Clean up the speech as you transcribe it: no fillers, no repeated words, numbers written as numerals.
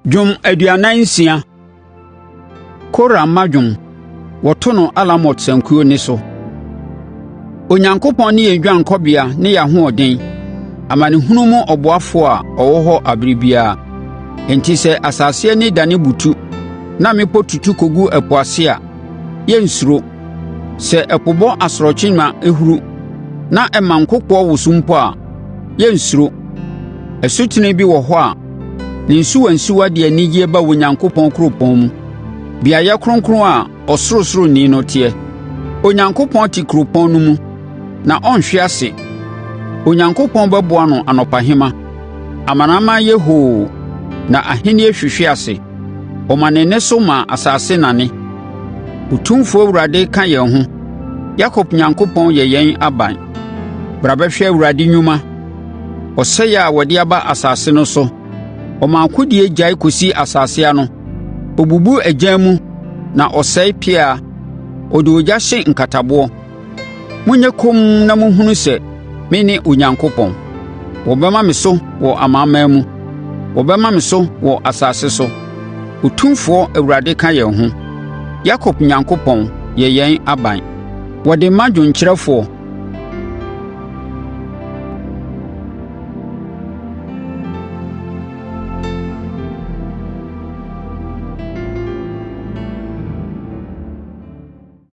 Dwom 46. Kora mma dwom. Wɔto no alamot sankuo nne so. Onyankopɔn ne yɛn dwanekɔbea ne yɛn ahoɔden, amanehunu mu ɔboafoɔ a ɔwɔ hɔ ɛberɛ biara. Enti sɛ asase ani dane butu na mmepɔ tutu kɔgu ɛpo ase a, yɛrensuro. Sɛ ɛpo bɔ asorɔkye ma ɛhuru na ɛma nkokoɔ woso mpo a, yɛrensuro. Asutene bi wɔ hɔ a ne nsuwansuwa de anigyeɛ ba Onyankopɔn kuropɔn mu, beaeɛ kronkron a Ɔsorosoroni no teɛ. Onyankopɔn te kuropɔn no mu, na ɔrenhwe ase. Onyankopɔn bɛboa no anɔpahema. Amanaman yɛ hoo, na ahennie hwehwe ase; ɔma ne nne so ma asase nane. Otumfoɔ Awurade ka yɛn ho; Yakob Onyankopɔn yɛ yɛn aban. Bra bɛhwɛ Awurade nnwuma, ɔsɛeɛ a ɔde aba asase no so. Ɔma akodie gyae kɔsi asase ano. Ɔbubu agyan mu na ɔsɛe pea; ɔde ogya hye nkataboɔ. Monyɛ komm na monhunu sɛ me ne Onyankopɔn. Wɔbɛma me so wɔ amanaman mu, wɔbɛma me so wɔ asase so. Otumfoɔ Awurade ka yɛn ho; Yakob Onyankopɔn yɛ yɛn aban. Wɔde ma dwomkyerɛfoɔ.